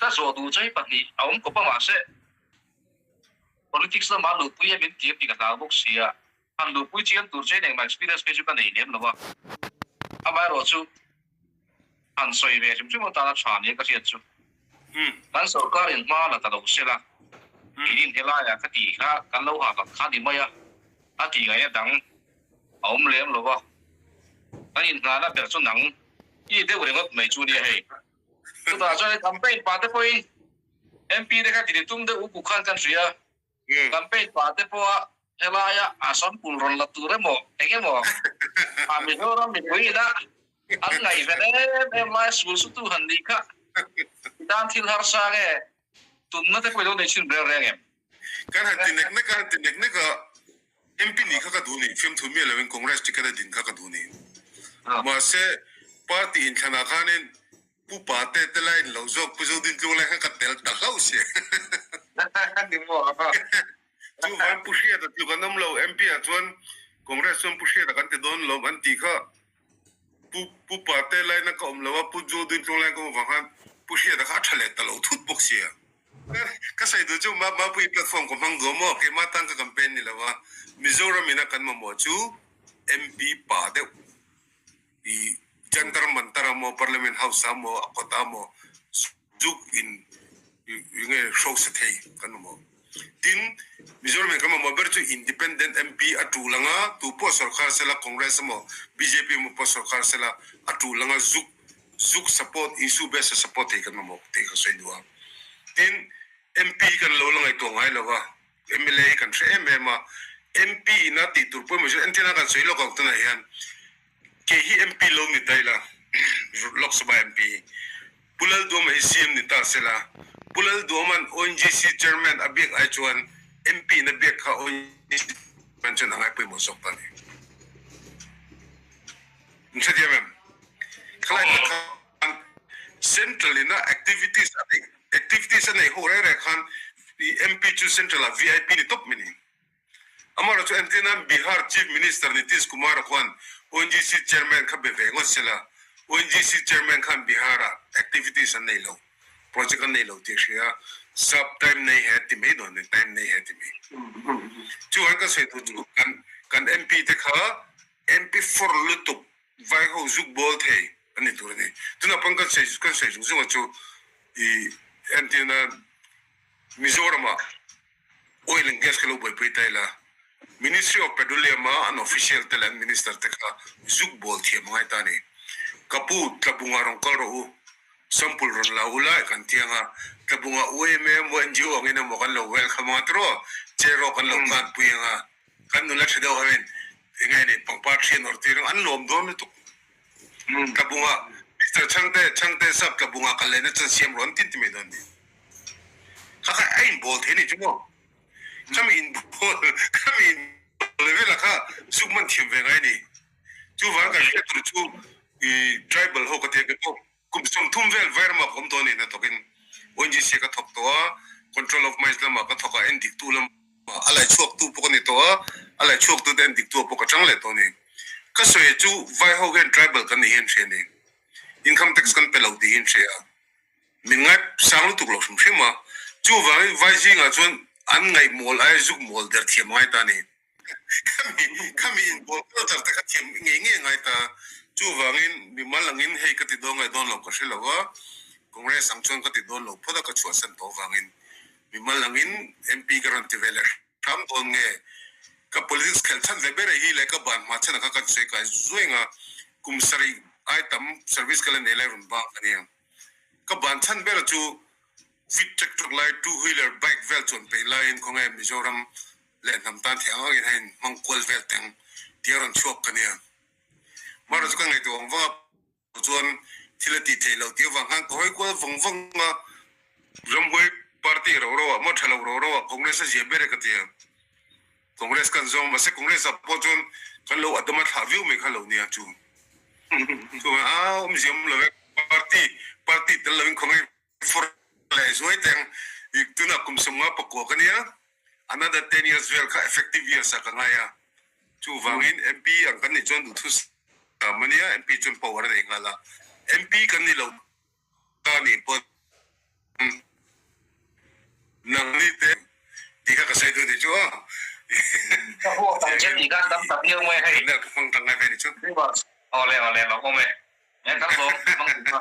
Ka zawh duh chai pahnih a awm kawp a mahse politics lamah luhpui em in tir tih ka hlau bawk sia, han luhpui chiang tur che in engmah experience phei chu ka nei lem lo a, amaherawhchu han sawi ve hrim hrim atana tha nia ka hriat chu kan sorkar in hma la ta lo se la, keiin helaiah ka tih kha kan lo hah hlak kha ni mai a, a tih ngaihna dang a awm lem lo a, kan inhnahna ber chu nang i deuh ringawt mai chu nia hei. Chutah chuan campaign pah te pawhin MP te kha titi tum deuh uku khan kan hria. Campaign pah te pawha helaia Assam pul rawn la tur emaw eng emaw a Mizoram mipui ina an ngaihven em em lai sul su tu han nih kha i tan thil harsa nge tunna te pawh i lo nei chhin reng reng em? Kan han ti nek nek a, han ti nek nek a, MP nih kha ka duh ni, fiamthu miah lovin Congress ticket a din kha ka duh ni. Mahse, party inthlanah khanin Pu Pate te line lo zawk Pu Zodintlung lai khan ka tel ta hlauh si. Ni maw? Chuvan Pu Hriata tluk an awm lo, MP ah chuan Congress chuan Pu Hriata kan ti dawn lo an tih kha Pu Pu Pate line a ka awm lo a, Pu Zodintlung line ka awm avang khan Pu Hriata kha a tha leh ta lo thut bawk sia. Ka sawi duh chu Mapui platform ka hmang duh a maw? Keimah tan ka campaign ni lo a, Mizoram ina kan mamawh chu MP pa deuh i Jantar Mantar a maw, Parliament House a maw, a kawt a maw zuk in nge hrosa thei kan mamawh. Tin, Mizoram in kan mamawh ber chu Independent MP a tul anga tu pawh sorkar sela Congress a maw, bjp emaw pawh sorkar sela a tul anga zuk Zuk support, issue based a support thei kan mamawh tih ka sawi duh a. Tin, MP hi kan lo la ngaihtuah ngai lo va, mla hi kan hre em em a. MP ina tih tur pawimawh chu entirna kan sawi lawk ang tunah hian kei hi MP lo ni ta ila, Lok Sabha MP, Pu Lalduama hi CM ni ta sela, Pu Lalduama'n ONGC Chairman a biak ai chuan MP ina biak kha ONGC Chairman chuan a ngai pawimawh zawk ta a ni. In hrethiam em? Khalai tak khan Central ina activities a neih activities a neih ho reng reng khan MP chu Central ah vip ni tawp mai ni. Amaherawhchu chu entirna Bihar Chief Minister Nitish Kumar a khuan ONGC Chairman kha be ve ngawt sela, ONGC Chairman khan Bihar ah activities an nei lo, project an nei lo tih a hria, sap time nei he ti mai dawn ni, time nei he ti mai. Chuan kan sawi tur chu kan kan MP te kha MP for lutuk vai ho zuk bawl thei a ni tur a ni. Tunah pawn kan sawi kan sawi zung zung a chu i entirna Mizoramah oil and gas kha lo buaipui ta ila Ministry of Petroleum a an official te leh an minister te kha zuk bawl thiam a ngai ta a ni. Ka pu Tlabunga rawn kal rawh u, sample rawn la ula i kan tiang a, Tlabunga UMA emaw NGO angin emaw kan lo welcome anga tiraw, chair rawh kan lo kanpui anga, Kan nula tha deuh hoin enge ni pangpar thian awrh tir ang an lawm dawn lutuk. Tlabunga Mister Chhangte Chhangte sap Tlabunga kal lehna chuan siam rawh an tin ti mai dawn ni. Kha kha a inbawl thei ni chu maw? Khami inbawl khami inbawl level ah kha zuk man thiam ve ngai ni. Chuvang kan hriat tur chu i tribal ho ka tia ke pawh Kum 30 vel Vairama ka awm tawh a ni hnathawkin ONGC ka thawk tawh a, Control of Mines lamah ka thawk a, en diktu lamah a lai chhuaktu pawh ka ni tawh a, a lai chhuaktute en diktu ah pawh ka chang leh tawh a ni. Ka sawi chu Vai ho hian tribal kan nih hi an hria a ni. Income tax kan pe lo tih hi an hria a, min ngai sang lutuk lo hrim hrim a, chuvangin Vai zingah chuan an ngaih mawl aia zuk mawl der thiam a ngai ta a ni. Khami khami inbawl culture te kha thiam ngei ngei ngai ta. Chuvangin mimal angin hei ka ti dawn ngai dawn lo ka hre lo a, Congress ang chuan ka ti dawn lo phawt a ka chhuahsan tawh avangin mimal angin MP ka rawn ti ve leh hram dawn nge. Ka politics khelh chhan ve ber hi leh ka ban hma chhan ah kha kan sawi kai zuai nga kum sarih ai tam service ka la nei lai rawn bak a nia. Ka ban chhan ber chu fit ṭek ṭawk lai two wheeler bike vel chuan peih laiin khawnge Mizoram leh hnam tan thei ang angin hein hmang kual vel teng tih a rawn chhuak ka nia. Mara chu ka ngaihtuah vang vang a, chuan thil a tih theih loh tih avang khan ka hawi kual vang vang a, Ramhuai party ro ro ah maw tha lo ro ro ah Congress a zia ber e ka ti a, Congress kan zawng mahse Congress ah pawh chuan kan lo adama thlah viau mai kha lo nia chu chuan a awmzia awm lo e party party tel lovin khawngaih For leh zuai teng i tunah kum 54 ka nia, another 10 years vel kha effective years ah ka ngai a, chuvangin MP ang kan nih chuan duhthu sam a nia, MP chuan power a nei nghal a, MP kan ni lo ta nih pawn. Channel ka hmang tang ngai ve ni chu. Awle awle lo awm e. Kan lawm hmang duh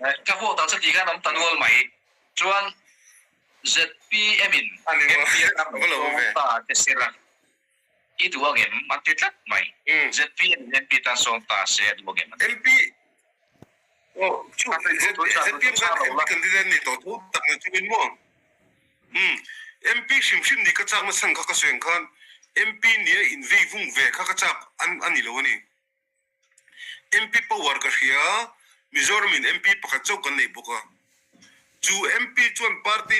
a. Ka vote ang chu tih khan awm ta nual mai. Chuan ZPM in MP a rawn ta che sela i duh angem an ti tlat mai. ZPM in MP tan sawm ta se a duh angem an ti. MP ZPM khan MP candidate ni tawh tho tak na chungin maw MP hrim hrim ni ka chak na chhan kha ka sawi ang khan MP nia invei vung ve kha ka chak a ni lo a ni. MP power ka hria, Mizoram in MP pakhat chauh kan nei bawk a. Chu MP chuan party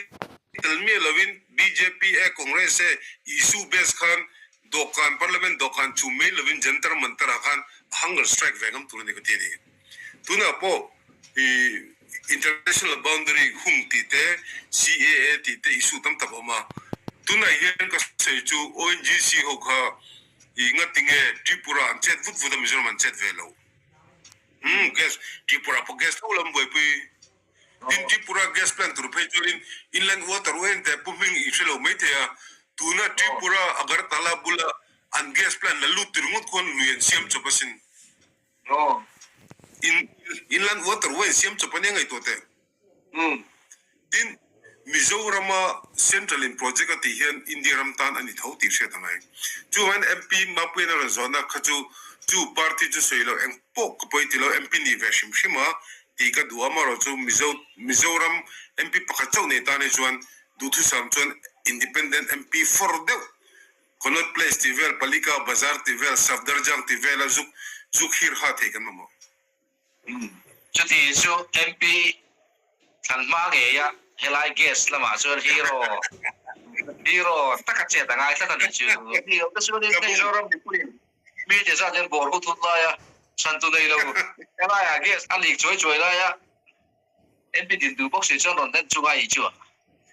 tel miah lovin bjp e Congress e issue base khan dawhkan parliament dawhkan chhum mai lovin Jantar Mantar ah khan a hunger strike ve ngam tur a ni ka ti a ni. Tunah pawh i international boundary hung tih te CAA tih te issue tam tak a awm a. Tunah hian ka sawi chu ONGC ho kha I ngati nge Tripura an chet vut vut a Mizoram an chet ve lo. Umm gas Tripura pawh gas tho lam buaipui. Tin Tripura gas plant tur phei chuanin inland water u en teh pu hming i hre lo maithei a. Tuna Tripura Agartala bula an gas plant la lut tur ngawt khuan lui an siam chawp asin. In inland water u en siam chawp ania ngaihtuah teh. Tin, Mizorama Central in project a tih hian India ram tan a ni tho tih hriat a ngai. Chuvangin MP Mapuian a rawn zawhna kha chu chu party chu sawi lo eng pawh ka pawi ti lo MP nih ve hrim hrim a tih ka duh a, amaherawh chu Mizo Mizoram MP pakhat chauh nei tan hi chuan duhthusam chuan Independent MP for deuh Connaught Place tih vel, Palika Bazar tih vel, Safdarjang tih vela zuk zuk hir ha thei kan mamawh. Chuti chu MP thlan hma ngei a, helai gas lamah chuan hero hero taka chet a ngai tlat a nih chu. Mizoram mipuiin mi ti zat hian bawr hut hut lai a, chhantu nei lo helaiah gas a leak chuai chuai lai a, MP din duh bawk si chuan rawn en chunga i chu a.